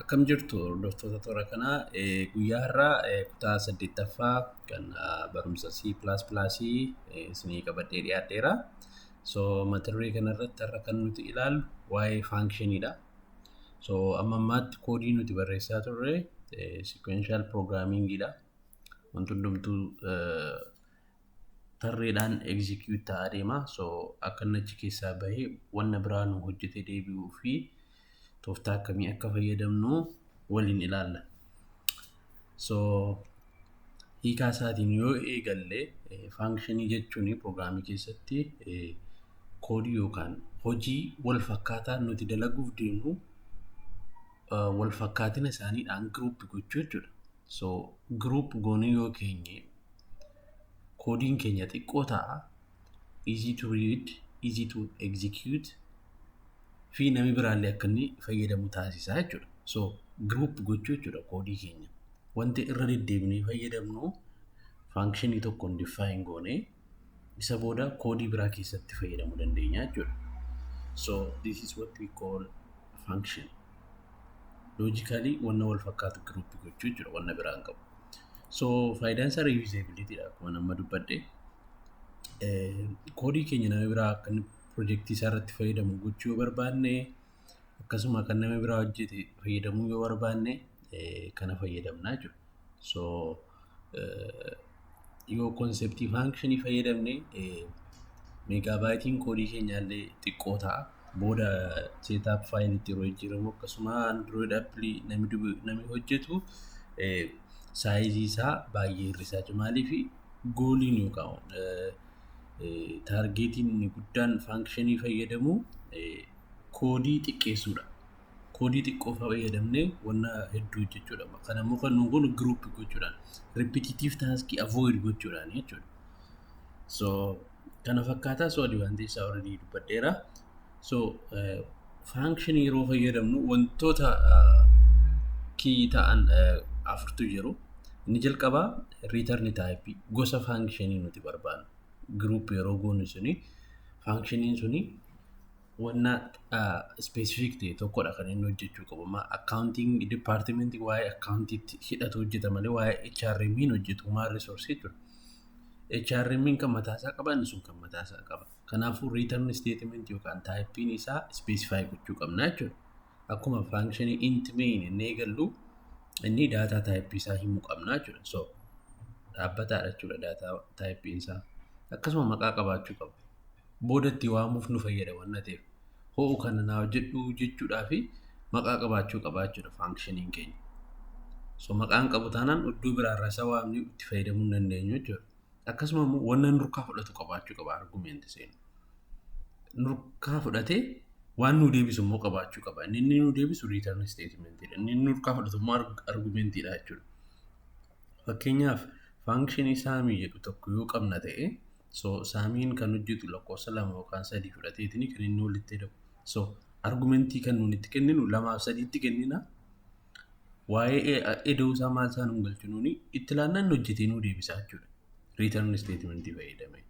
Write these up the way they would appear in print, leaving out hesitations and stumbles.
Akkam jirtu, hordoftoota toora kanaa? Guyyaa har'aa kutaa saddeettaffaa kan barumsa C++ isinii qabadhee dhiyaadheera. So mata duree kanarratti har'a kan nuti ilaallu waa'ee functioniidha. So amma ammaatti koodii nuti barreessaa turre sequential programmingidha. Wanti hundumtuu tarreedhaan execute ta'aa deema. So akka inni achi keessaa bahee wanna biraa nu hojjetee deebi'uu fi tooftaa akkamii akka fayyadamnu waliin ilaalla. So hiikaa isaatiin yoo eegalle, functionii jechuun piroogiraamii keessatti koodii yookaan hojii wal fakkaataa nuti dalaguuf deemnu wal fakkaatina isaaniidhaan group gochuu jechuudha. So group goonee yoo keenye koodiin keenya xiqqoo ta'a, easy to read, easy to execute fi namni biraallee akka inni fayyadamu taasisa jechuudha. So group gochuu jechuudha koodii keenya. Wanti irra deddeebinee fayyadamnu functionii tokkoon define goonee isa booda koodii biraa keessatti fayyadamuu dandeenya jechuudha. So this is what we call function. Logically wanna wal fakkaatu group gochuu jechuudha, wanna biraa hin qabu. So faayidaan isaa reusability dha, akkuma nama dubbadhe. Koodii keenya nama biraa akka inni pirojektii isaa irratti fayyadamu gochuu yoo barbaanne, akkasuma kan nama biraa hojjete fayyadamuu yoo barbaanne, kana fayyadamna jechuudha. So yoo conceptii functionii fayyadamne megabyteiin koodii keenyaallee xiqqoo ta'a. Booda setup fileitti yeroo jijjiiramu, akkasuma Android appii namni hojjetu sizeii isaa baay'ee hir'isaa jira. Maaliif? Goaliin yookaan targetiin inni guddaan functionii fayyadamu koodii xiqqeessuudha. Koodii xiqqoo fayyadamnee wanna hedduu hojjechuudha. Kana immoo kan nuyi goonu group gochuudhaan, repetitive task avoid gochuudhaan jechuudha. So kana fakkaataa. So advantage isaa already dubbadheera. So function yeroo fayyadamnu wantoota key ta'an afurtu jiru. Inni jalqabaa return type, gosa functionii nuti barbaannu. Group yeroo goonu suni functioniin suni wanna specific ta'e tokkodha kan inni hojjechuu qabu. Amma accounting department waa'ee accountiitti hidhatu hojjeta malee waa'ee HRM hin hojjetu, human resource jechuudha. HRM kan mataasaa qaba, inni sun kan mataasaa qaba. Kanaafuu return statement yookaan typeiin isaa specify gochuu qabna jechuudha. Akkuma functionii int main inni eegallu, inni data type isaa himuu qabna jechuudha. So dhaabbataadha jechuudha data typeiin isaa. Akkasuma maqaa qabaachuu qaba. Booda itti waamuuf nu fayyada waan ta'eef. Ho'u kana naa hojjedhu jechuudhaa fi maqaa qabaachuu qaba jechuudha functioniin keenya. So maqaan qabu taanaan iddoo biraarraa isa waamnee itti fayyadamuu hin dandeenyu jechuudha. Akkasuma immoo wanna nurkaa fudhatu qabaachuu qaba argumenti seenu. Nurkaa fudhatee waan nu deebisu immoo qabaachuu qaba. Inni inni nu deebisu return statementidha. Inni inni nurkaa fudhatu immoo argumentiidha jechuudha. Fakkeenyaaf, functionii sumii jedhu tokko yoo qabna ta'e, so sumiin kan hojjetu lakkoofsa lama yookaan sadii fudhateetini kan inni walitti hidhamu. So argumentii kan nuti itti kenninu lamaaf sadiitti kennina. Waa'ee ida'uu isaa maal isaa nuun galchu, nuuni itti laannaan inni hojjetee nuu deebisa jechuudha. Return statementii fayyadamee.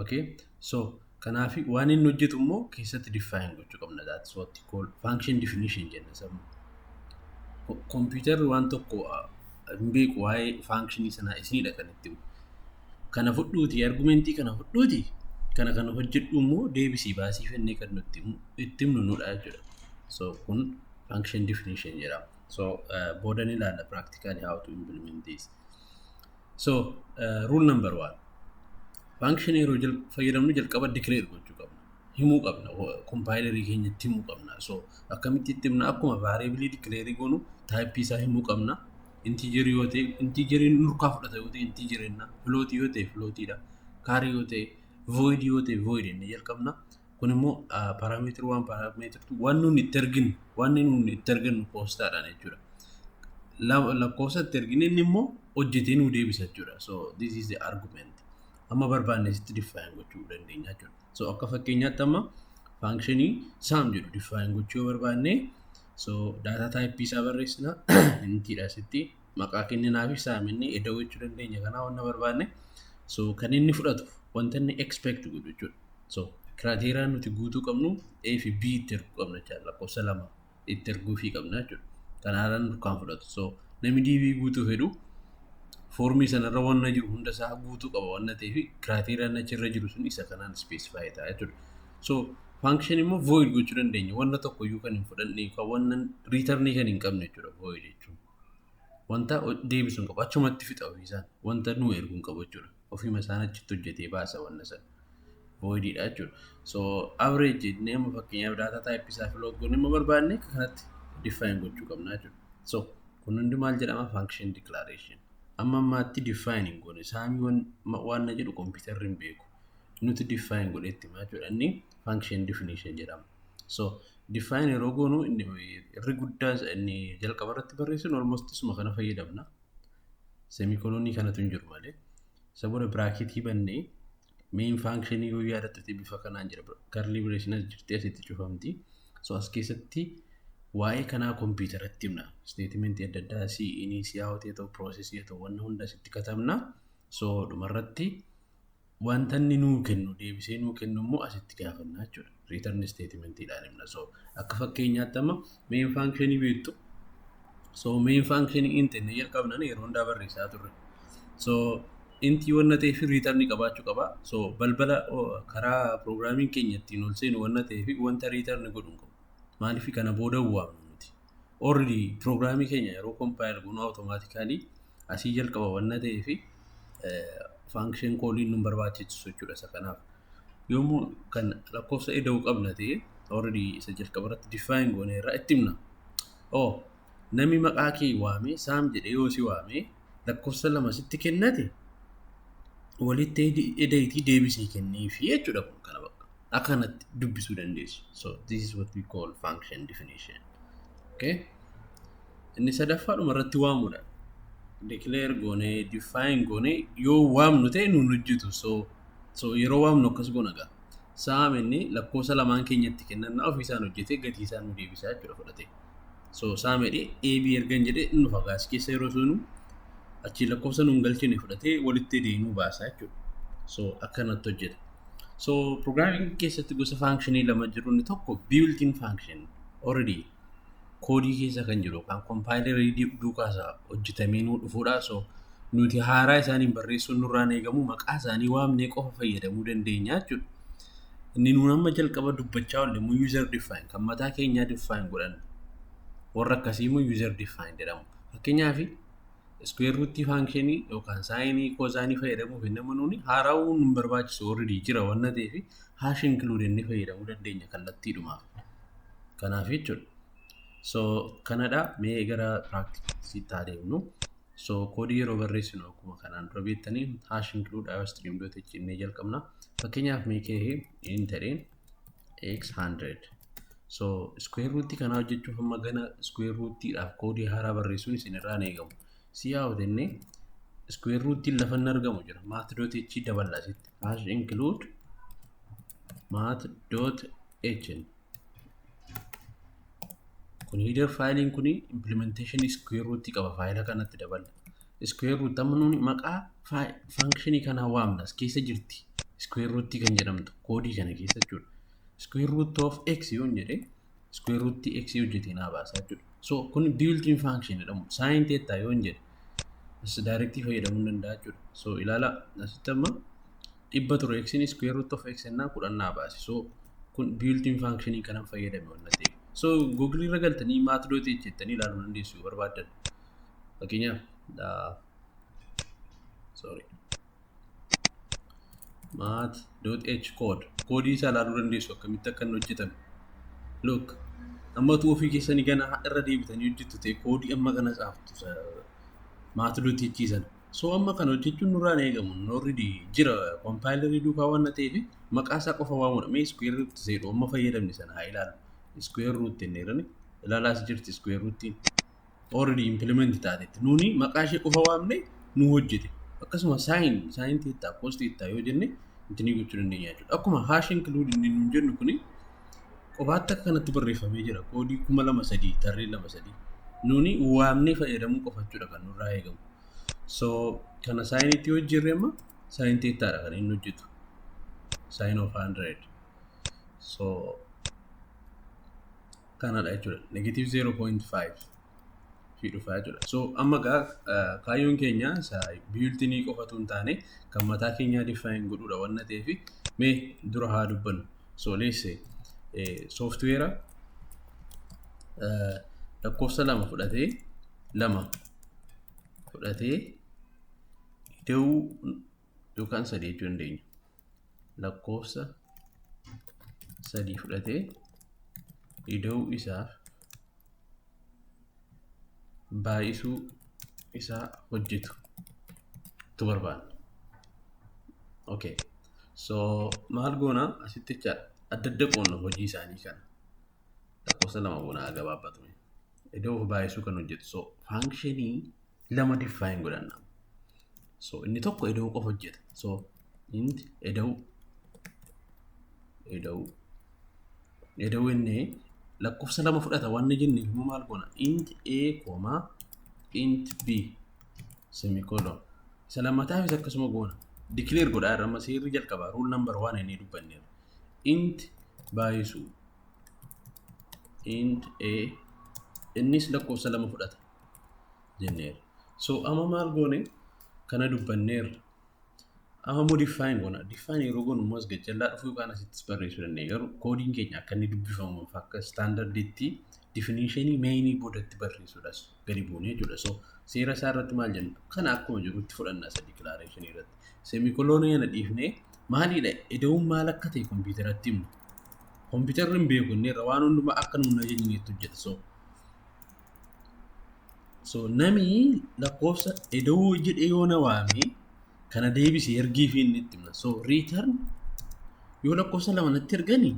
Okay? So kanaaf waan inni hojjetu immoo keessatti define gochuu qabna. That's what we call function definition jenna sammuu. Kompiitarri waan tokko hin beeku, waa'ee functionii sanaa isinidha kan itti himu. Kana fudhuuti, argumentii kana fudhuuti, kana kana hojjedhu immoo deebisii baasii fennee kan nutti itti himnu nudha jechuudha. So kun function definition jedhama. So booda ni ilaalla practically how to implement this. So rule number one. Function yeroo fayyadamnu jalqaba declare gochuu qabna. Himuu qabna. Compilerii keenyatti himuu qabna. So akkamitti itti himna? Akkuma variable declare goonu type isaa himuu qabna. Integer yoo ta'e, integer nurkaa fudhata yoo ta'e integer jenna. Float yoo ta'e floatiidha. Char yoo ta'e, void yoo ta'e void inni jalqabna. Kun immoo parameter one, parameter two, waan nuti itti arginu, waan nuti itti argannu poostaadhaan jechuudha. Lakkoofsa itti argine, inni immoo hojjetee nuu deebisa jechuudha. So this is the argument. Amma barbaanne sitti define gochuu dandeenya jechuudha. So akka fakkeenyaatti amma functionii sum jedhu define gochuu yoo barbaanne, so data type isaa barreessina, intiidha, asitti maqaa kenninaa fi sum inni ida'uu jechuu dandeenya, kanaa wanna barbaanne. So kan inni fudhatu, wanta inni expect godhu jechuudha. So criteriaan nuti guutuu qabnu A fi B itti erguu qabna jechuudha, lakkoofsa lama. itti erguufii qabna jechuudha. Kanaadhaan dukaan fudhatu. So namni DV guutuu fedhu foormii sanarra wanna jiru hunda isaa guutuu qaba wanna ta'eef criteriaan achirra jiru sun isa kanaan specify ta'a jechuudha. So function immoo void gochuu dandeenya. Wanna tokko iyyuu kan hin fudhanne yookaan wanna returnii kan hin qabne jechuudha void jechuun. Wanta deebisuu hin qabu. Achumatti fixa ofiisaan. Wanta nu erguu hin qabu jechuudha. Ofiima isaan achitti hojjetee baasa wanna sana. Voididha jechuudha. So average jennee amma fakkeenyaaf data type isaa float goonee amma barbaanne akka kanatti define gochuu qabna jechuudha. So kun hundi maal jedhama? Function declaration. Amma ammaatti define hin goone sumii waan na jedhu kompiitarri hin beeku. Nuti define godhetti himaa jechuudha. Inni function definition jedhama. So define yeroo goonu inni irri guddaa inni jalqaba irratti barreessinu almost isuma kana fayyadamna. Semicolonii kanatu hin jiru malee. Isa booda bracketii bannee main functionii yoo yaadatte bifa kanaan jira. Curly brace as jirti, asitti cufamti. So as keessatti waa'ee kanaa kompiitaratti himna. Statementii adda addaa cin, cout haa ta'u, processii haa ta'u, wanna hunda asitti katabna. So dhumarratti wanta inni nuu kennu, deebisee nuu kennu immoo asitti gaafanna jechuudha. Return statementiidhaan himna. So akka fakkeenyaatti amma main functionii beektu. So main functionii int inni jalqabnan yeroo hundaa barreessaa turre. So intii wanna ta'eef return qabaachuu qaba. So balbala karaa piroogiraamiin keenya ittiin ol seenu wanna ta'eef wanta return godhu hin qabu. Maaliif? Kana booda waamnu nuti. Already piroogiraamii keenya yeroo compile goonu automatically asii jalqaba wanna ta'eef function calliin nu barbaachisu jechuudha isa kanaaf. Yommuu kan lakkoofsa ida'uu qabna ta'e already isa jalqaba irratti define goone irraa itti himna. Oh, namni maqaa kee waamee Sam jedhee yoo si waamee lakkoofsa lama sitti kennate walitti ida'iitii deebisii kenniifi jechuudha kun kana bakka. Akka kanatti dubbisuu dandeessu. So this is what we call function definition. Okay? Inni sadaffaadhuma irratti waamudha. Declare goonee, define goonee yoo waamnu ta'e nuun hojjetu. So yeroo waamnu akkas goona gaa. Sum inni lakkoofsa lamaan keenyatti kennannaa ofii isaan hojjetee gatii isaan nu deebisaa jechuudha fudhatee. So sum jedhee AB ergan jedhee inni dhufa gaas keessa yeroo sunu achi lakkoofsa nuun galchine fudhatee walitti deemuu baasa jechuudha. So akkanatti hojjeta. So programming keessatti gosa functionii lama jiru. Inni tokko built-in function, already koodii keessa kan jiru yookaan compilerii duukaa hojjetamee nuu dhufuudha. So nuti haaraa isaaniin barreessuun nurraan eegamu, maqaa isaanii waamnee qofa fayyadamuu dandeenya jechuudha. Inni nuun amma jalqaba dubbachaa oolle immoo user define, kan mataa keenyaa define godhan, warra akkasii immoo user define jedhamu. Fakkeenyaaf square root functionii yookaan sineii, cosineii fayyadamuuf nama nuuni haarawuun nu barbaachisu, already jira wanna ta'eef hash include inni fayyadamuu dandeenya kallattiidhumaaf. Kanaaf jechuudha. So kanadha, mee gara practiceitti adeemnu. So koodii yeroo barreessinu akkuma kanaan dura beektanii #include iostream.h jennee jalqabna. Fakkeenyaaf mee ka'ee int jedheen x 100. So square root kanaa hojjechuuf amma gana square rootidhaaf koodii haaraa barreessuun isin irraa hin eegamu. Cout jennee square rootiin lafa inni argamu jira. Math.h daballa asitti. #include math.h. Kun header fileiin kun implementation square root qaba, faayila kanatti daballa. Square root amma nuuni maqaa functionii kanaa waamna, as keessa jirti. Square root kan jedhamtu koodii kana keessa jechuudha. Square root of x yoon jedhe square root x hojjetee naa baasa jechuudha. So kun built-in function jedhamu. Sin theta yoon jedhe as directii fayyadamuu ni danda'a jechuudha. So ilaala, asitti amma 100 ture x, square root of x jennaan 10 naa baase. So kun built-in functionii kanan fayyadame waan ta'eef. So Google irra galtanii math.h jettanii ilaaluu dandeessu yoo barbaaddan. Fakkeenyaaf, sorry, math.h code, koodii isaa ilaaluu dandeessu akkamitti akka inni hojjetame. Look, ammatu ofii keessanii gana irra deebitanii hojjettu ta'e koodii amma kana caaftu math.h sana. So amma kana hojjechuun nurraan eegamu, already jira compilerii duukaa waan ta'eef maqaa isaa qofa waamudha. Mee square root jedhu amma fayyadamne sana haa ilaallu. Square root jenneerani ilaalaas jirti square rootiin already implement taatetti. Nuuni maqaa ishee qofa waamne nu hojjete. Akkasuma sin theta, cos theta yoo jenne intinii gochuu dandeenya jechuudha. Akkuma #include inni nuun jennu kuni qofaatti akka kanatti barreeffamee jira. Koodii 2003 tarree 2 3 nuuni waamnee fayyadamuu qofa jechuudha kan nurraa eegamu. So kana sineitti yoo jijjiirre amma sin thetaadha kan inni hojjetu. Sin of 100. So Kanadha jechuudha. Negative 0.5 fi dhufaa jechuudha. So amma gaa kaayyoon keenya isa built-inii qofatu hin taane kan mataa keenyaa define godhuudha wanna ta'eef, mee dura haa dubbannu. So let's say software lakkoofsa 2 fudhatee ida'uu yookaan 3 jechuu dandeenya. Lakkoofsa 3 fudhatee ida'uu isaaf baay'isuu isaa hojjetu tu barbaanna. Okay. So maal goona asitti jechaadha? Adda adda qoonna hojii isaanii kana. Lakkoofsa 2 goona haa gabaabbatu. Ida'uuf baay'isuu kan hojjetu. So functionii lama define godhanna. So inni tokko ida'uu qofa hojjeta. So int ida'uu ida'uu ida'uu inni lakkoofsa 2 fudhata waan jenne immoo maal goona? Int a comma int b semicolon. Isa lammataafis akkasuma goona. Declare godhaa irra amma seerri jalqabaa rule number one inni dubbanneerra. Int baay'isuu, int a, innis lakkoofsa 2 fudhata jenneerra. So amma maal goone? Kana dubbanneerra. Amma immoo define goona. Define yeroo goonu immoo as gajjallaa dhufuu yookaan asittis barreessuu dandeenya. Garuu koodiin keenya akka inni dubbifamuuf akka standarditti definitionii mainii boodatti barreessuudhaas gadi buunee jechuudha. So seera isaa irratti maal jenna? Kana akkuma jirutti fudhanna isa declaration irratti. Semicolonii kana dhiifnee maalidha? Ida'uun maal akka ta'e kompiitaratti himna. Kompiitarri hin beeku, inni irra waan hundumaa akka nuun ajajnetti hojjeta. So nami lakkoofsa ida'uu jedhee yoo na waame, kana deebisee ergii fi inni itti himna. So return, yoo lakkoofsa 2 natti ergani,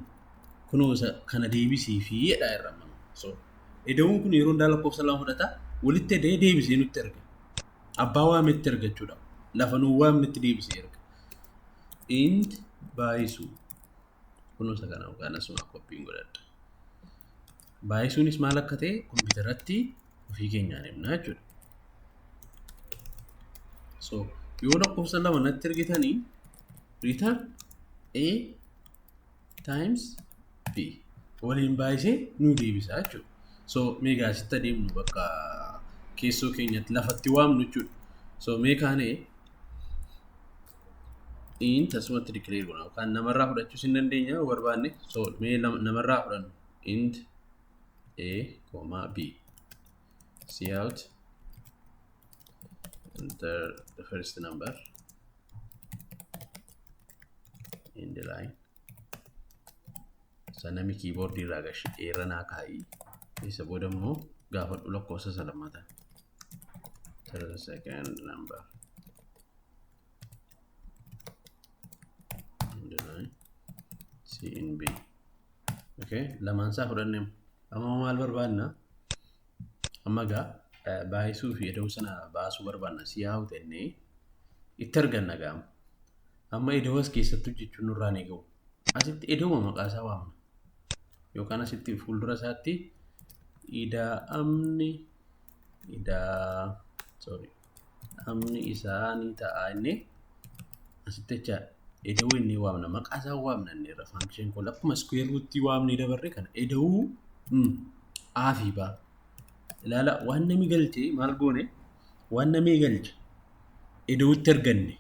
kunoo isa kana deebisii fi jedha irra mana. So ida'uun kun yeroo hundaa lakkoofsa 2 fudhata, walitti ida'ee deebisee nutti erga. Abbaa waametti erga jechuudha. Lafa nuu waamnetti deebisee erga. Int baay'isuu, kunoo isa kana yookaan asuma qophiin godhadha. Baay'isuunis maal akka ta'e kompiitaratti ofii keenyaan himna jechuudha. So yoo lakkoofsa 2 natti ergitanii, return A times B, waliin baay'isee nuu deebisa jechuudha. So mee gaasitti adeemnu, bakka keessoo keenyatti lafatti waamnu jechuudha. So mee kaanee int asumatti declare goona yookaan namarraa fudhachuus hin dandeenya yoo barbaanne. So mee namarraa fudhannu. Int a comma b, cout enter the first number in the line. Isa nami keyboard irraa gashi dheeranaa kaa'ii, isa booda immoo gaafadhu lakkoofsa isa lammataa, enter the second number in the line, c in b. Okay, lamaan isaa fudhanne. Amma maal barbaanna? Amma gaa baay'isuu fi ida'uu sana baasuu barbaanna. Si haa jennee itti arganna gaama. Amma ida'uu as keessatti hojjechuun nurraa ni ga'u. Asitti ida'uma maqaa isaa waamna. Yookaan asitti fuuldura isaatti ida'amni idaa, sorry, amni isaa ni ta'a inni asitti jecha ida'uu inni waamna, maqaa isaa waamna. Inni irra function kun akkuma square root waamnee dabarre kana ida'uu A fi B ilaala. Waan nami galche maal goone? Waan namni galche ida'uutti arganne,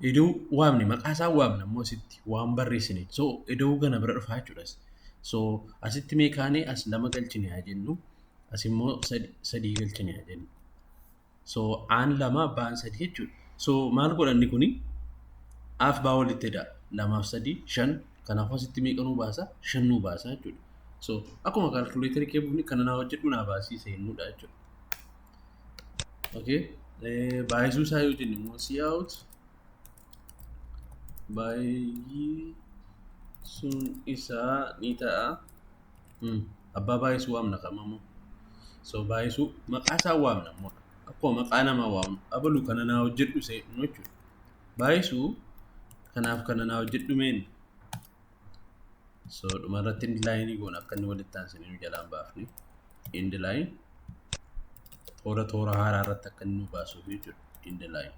ida'uu waamne, maqaa isaa waamna immoo asitti waan barreessine. So ida'uu kana bira dhufaa jechuudhas. So asitti mee kaanee as 2 galchine haa jennu, as immoo 3 galchine haa jennu. So aan 2, baan 3 jechuudha. So maal godhanni kuni? Aaf baa walitti hidha. Lamaaf sadii shan. Kanaafuu asitti meeqa nuu baasa? 5 nuu baasa jechuudha. So akkuma calculatorii kee buufni kana naa hojjedhu naa baasii seennuudha jechuudha. Okay. Baay'isuu isaa yoo jenne immoo, cout baay'isuun isaa ni ta'a. Abbaa baay'isuu waamna kamamoo. So baay'isuu maqaa isaa waamna immoo akkuma maqaa namaa waamnu, abalu kana naa hojjedhu seennu jechuudha. Baay'isuu kanaaf kana naa hojjedhu meen. So dhumarratti end line goona akka inni walitti aansanii nu jalaan baafne. End line toora toora haaraa irratti akka inni nu baasuuf jechuudha. End line.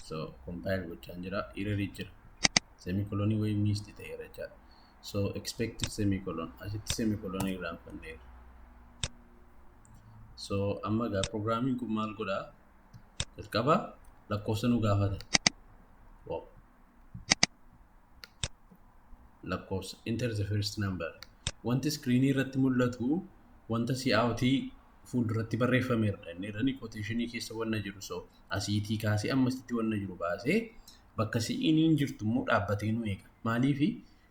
So compile gochaan jira. Error jira. Semicolonii wayii missed ta'eera jechaadha. So expected semicolon, asitti semicolon irraanfanneerra. So amma egaa pirogiraamiin kun maal godhaa? Jalqaba lakkoofsa nu gaafata. Wow. Lakkoofsa, enter the first number. Wanti iskiriinii irratti mul'atu wanta si'aawtii fuulduratti barreeffameera. Inni irrani quotationii keessa wanna jiru, so asiitii kaasee ammasitti wanna jiru baasee bakka si'iniin jirtu immoo dhaabbatee nu eega. Maaliifi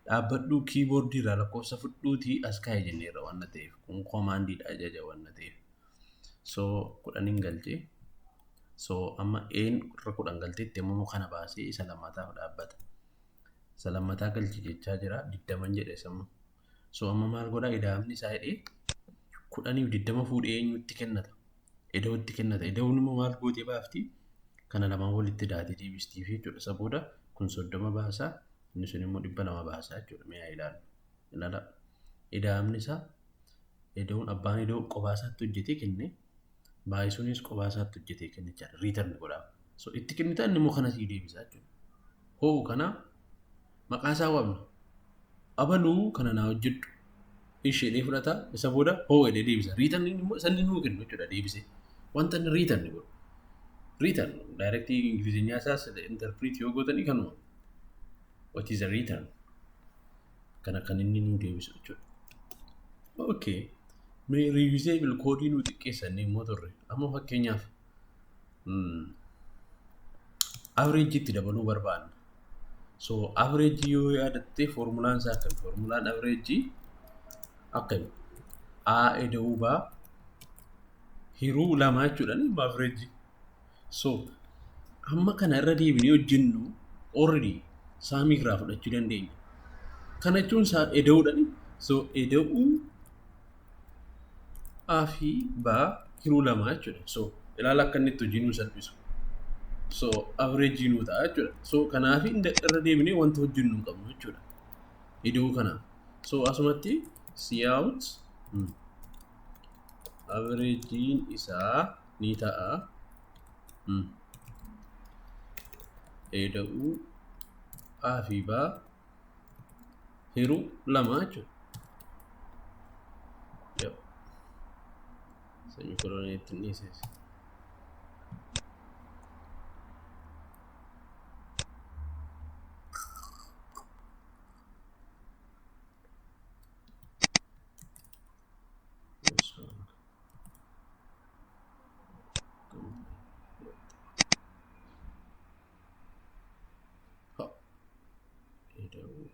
dhaabbadhuu kiiboordii irraa lakkoofsa fudhuutii as kaa'e jenneerra wanna ta'eef, kun koomaandiidha, ajaja wanna ta'eef. So 10n galchee, so amma een irra 10 galteetti immoo kana baasee isa lammataaf dhaabbata. Isa lammataa galchi jechaa jira, 20n jedhe samma. So amma maal godhaa? Ida'amni isaa jedhee 10f 20 fuudhee eenyutti kennata? Ida'utti kennata. Ida'uun immoo maal gootee baafti? Kana lamaan walitti daatee deebistiif jechuudha. Isa booda kun 30 baasaa, inni sun immoo 200 baasaa jechuudha. Mee haa ilaallu. Ilaala. Ida'amni isaa, ida'uun, abbaan ida'uu qophaa isaatti hojjetee kenne, baay'isuunis qophaa isaatti hojjetee kenne jechaadha. Return godhaaf. So itti kennita, inni immoo kana sii deebisa jechuudha. Hoo kana maqaa isaa waamna. Abaluu kana naa hojjedhu. Isheedhee fudhata, isa booda hoo jedhee deebisa. Return immoo isa inni nuu kennu jechuudha deebisee. Wanta inni return godhu. Return directly ingilizinya isaas interpret yoo gootanii kanuma. What is a return? Kana kan inni nuu deebisu jechuudha. Okay. Mee reusable koodii nuu xiqqeessanii immoo turre. Amma fakkeenyaaf average itti dabaluu barbaanna. So average yoo yaadatte, foormulaan isaa akkami? Foormulaan average akkami? A ida'uu B hiruu lama jechuudha ni average. So amma kana irra deebinee hojjennu, already sumii irraa fudhachuu dandeenya. Kana jechuun isaa ida'uudha ni. So ida'uu A fi B hiruu lama jechuudha. So ilaala akka inni itti hojii nuu salphisu. So average nuu ta'a jechuudha. So kanaaf irra deebinee wanta hojjennu hin qabnu jechuudha. Ida'uu kanaaf. So asumatti cout averagein isaa ni ta'a ida'uu A fi B hiruu lama jechuudha. Yep. Semicolon itti hin dhiisees. This one. Ha. Ida'uu.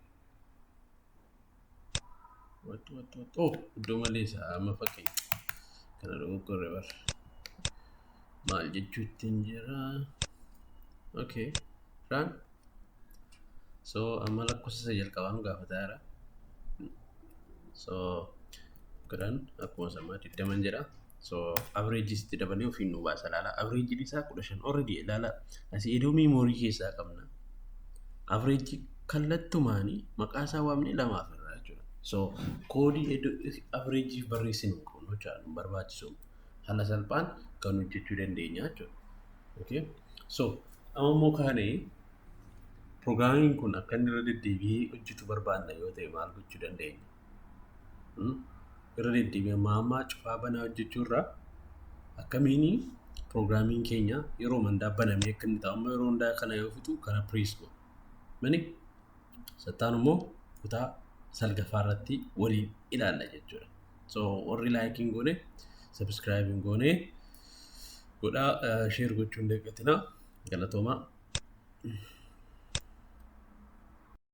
What, what, what? Oh, iddoo malee isaa amma fakkeenya. Kana dogoggorre bar. Maal jechuutti hin jira. Okay. Run. So amma lakkoofsa isa jalqabaa nu gaafataa jira. So 10 akkuma samaa 20n jedha. So average itti dabalee ofiin nu baasa, ilaala. Average isaa 15 already, ilaala. Asii iddoo memory keessaa qabna. Average kallattumaanii maqaa isaa waamnee lamaaf irraa jechuudha. So koodii iddoo average barreessinu hin qabnu jechuudha. Nu barbaachisu. Haala salphaan kan hojjechuu dandeenya jechuudha. Okay. So amma immoo kaanee pirogiraamiin kun akka inni irra deddeebi'ee hojjetu barbaanna yoo ta'e, maal gochuu dandeenya? Irra deddeebi'ee ammaa ammaa cufaa banaa hojjechuu irraa akkamiin pirogiraamiin keenya yeroo hundaa banamee akka inni ta'u, amma yeroo hundaa kana yoo fixu kana press godhu. Mani sattaan immoo kutaa salgaffaa irratti waliin ilaalla jechuudha. So warri like hin goone, subscribe hin goone godhaa, share gochuu hin dagatinaa. Galatoomaa.